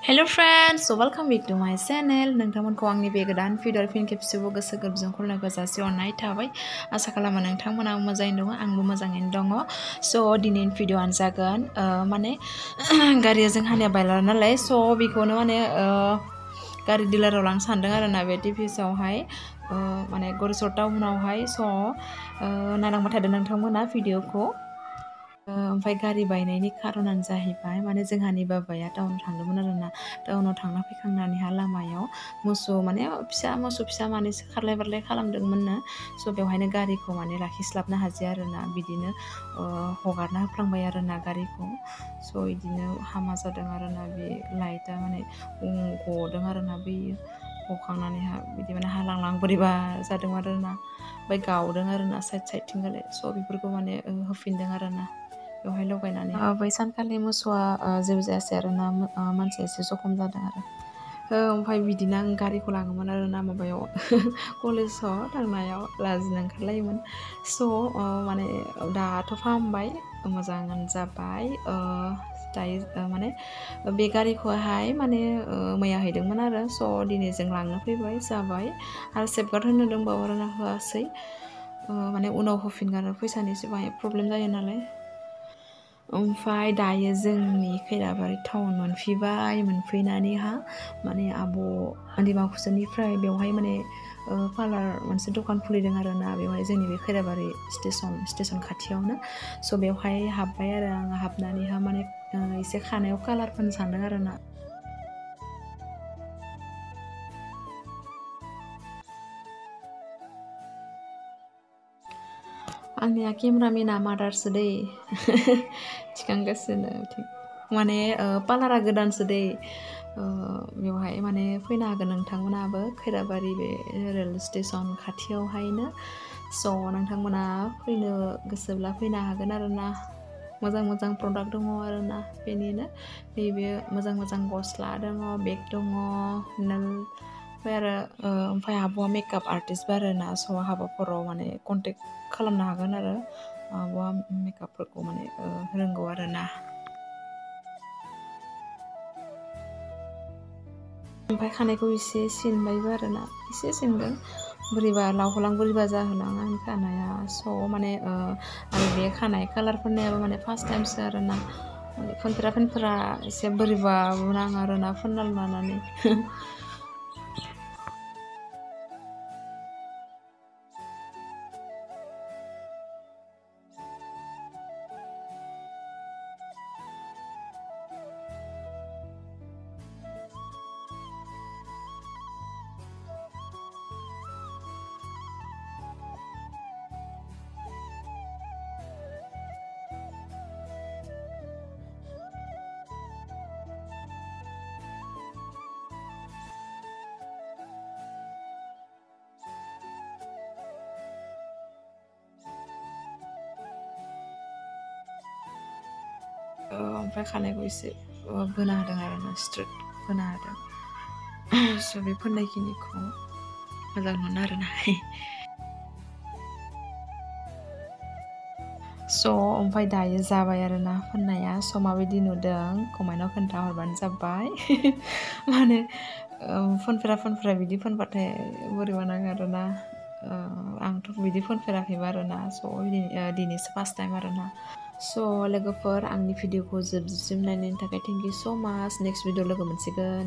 Hello friends, so welcome back to my channel. नोंथांमोनखौ आंनि बे गोदान भिडिअ फिन खेबसेबाव गोसो गोरबोजों खुलुमनायखौ जासिहरनाय थाबाय। आसा खालामो नोंथांमोना मोजाङैनो दङ, आंबो मोजाङैनो दङ। स' दिनैनि भिडिअआनो जागोन माने गारिया जोंहानिया बायला नालाय, स' बेखौनो माने गारि डिलाराव लांनो सानदों आरोना बे टिभिएसआवहाय माने गरेस्वर टाउनावहाय। स' नायलांबाय थादों नोंथांमोना भिडिअखौ। ओमफ्राय गारि बायनायनि खारनानो जाहैबाय माने जोंहानि बाबाया टाउनाव थांदोंमोन आरोना। टाउनाव थांना फैखांनानैहा लामायाव मोसौ फिसा मानैसो खारलाय बारलाय खालामदोंमोननो। स' बेवहायनो गारिखौ माने लाखिस्लाबनो हाजिया आरोना, बिदिनो हगारना होफ्लांबाय आरोना गारिखौ। स' बिदिनो हामा जादों आरोना, बे लाइटआ माने गदों आरोना, बेयो गखांनानैहा बिदि माने हालांलां बोरैबा जादों आरोना, ओमफ्राय गावदों आरोना साइडथिंगालाय। स' बेफोरखौ माने होफिनदों आरोना बेवहाय लगायनानै। बै सानखालि मोसौआ जेबो जायासै आरोना, मानसिया एसे जखम जादों आरो। ओमफ्राय बिदिनो आं गारिखौ लाङोमोन आरोना माबायाव कलेजाव थांनायाव लाजिनो ओंखारलायोमोन। स' माने दाथ' फाहामबाय, मोजाङानो जाबाय। दायो माने बे गारिखौहाय माने मैया हैदोंमोन आरो। स' दिनै जों लांनो फैबाय, जाबाय। आरो सेफगार्ड होनो दंबावो आरोना, होआसै। माने उनाव होफिनगोन, फैसानि एसे बाहाय प्रब्लेम जायो नालाय। ओमफ्राय दायो जोंनि खैराबारि टाउन मोनफैबाय। मोनफैनानैहा माने आब' दिमाकुसिनिफ्राय बेवहाय माने पार्लार मोनसे दखान खुलिदों आरोना, बेवहाय जोंनि बे खैराबारि स्टेसन खाथियावनो। स' बेवहाय हाबबाय आरो आं। हाबनानैहा माने एसे खानायाव कालार फोननो सानदों आरोना। आंनिया केमेरामेना मादारसो दै थिखांगासिनो माने पार्लारा गोदानसो दै। बेवहाय माने फैनो हागोन नोंथांमोनाबो, खैराबारि बे रेल स्टेसन खाथियावहायनो। स' नोंथांमोना फैनो गोसोब्ला फैनो हागोन आरोना। मोजां प्रडाक्ट दङ आरोना बेनिनो। नैबे मोजां गस्ला दङ, बेग दङ, ओमफ्राय आब'आ मेकआप आर्टिस्टबो आरोना। स' हाबाफोराव माने कन्टेक्ट खालामनो हागोन आरो। आब'आ मेकआपफोरखौ माने रोंगौ आरोना। ओमफ्राय खानायखौ एसे सिनबायबो आरोना, एसे सिनदों। बोरैबा लावहोलां बोरैबा जाहोलां आंनि खानाया। स' माने आरो बे खानाय कालार फोननायाबो माने फार्स्ट टाइमसो आरोना। माने फोनफेरा एसे बोरैबा नाङो आरोना फोनना लानानै। ओमफ्राय खानायखौ एसे बोना होदों आरोना, स्ट्रेट बोना होदों। स' बे फोननायखिनिखौ मोजां मोनो आरोना। स' ओमफ्राय दायो जाबाय आरोना फोननाया। स' माबायदि नुदों कमेन्टआव खोन्थाहरबानो जाबाय। माने फोनफेरा बिदि फोनबाथाय बोरैबा नाङो आरोना। आंथ' बिदि फोनफेराखैबो आरोना। स' दिनैसो फार्स्ट टाइम आरोना। स' लोगोफोर, आंनि भिडिअखौ जोबसिम नायनायनि थाखाय थेंक इउ स' माच। नेक्स्ट भिडिअ लोगो मोनसिगोन।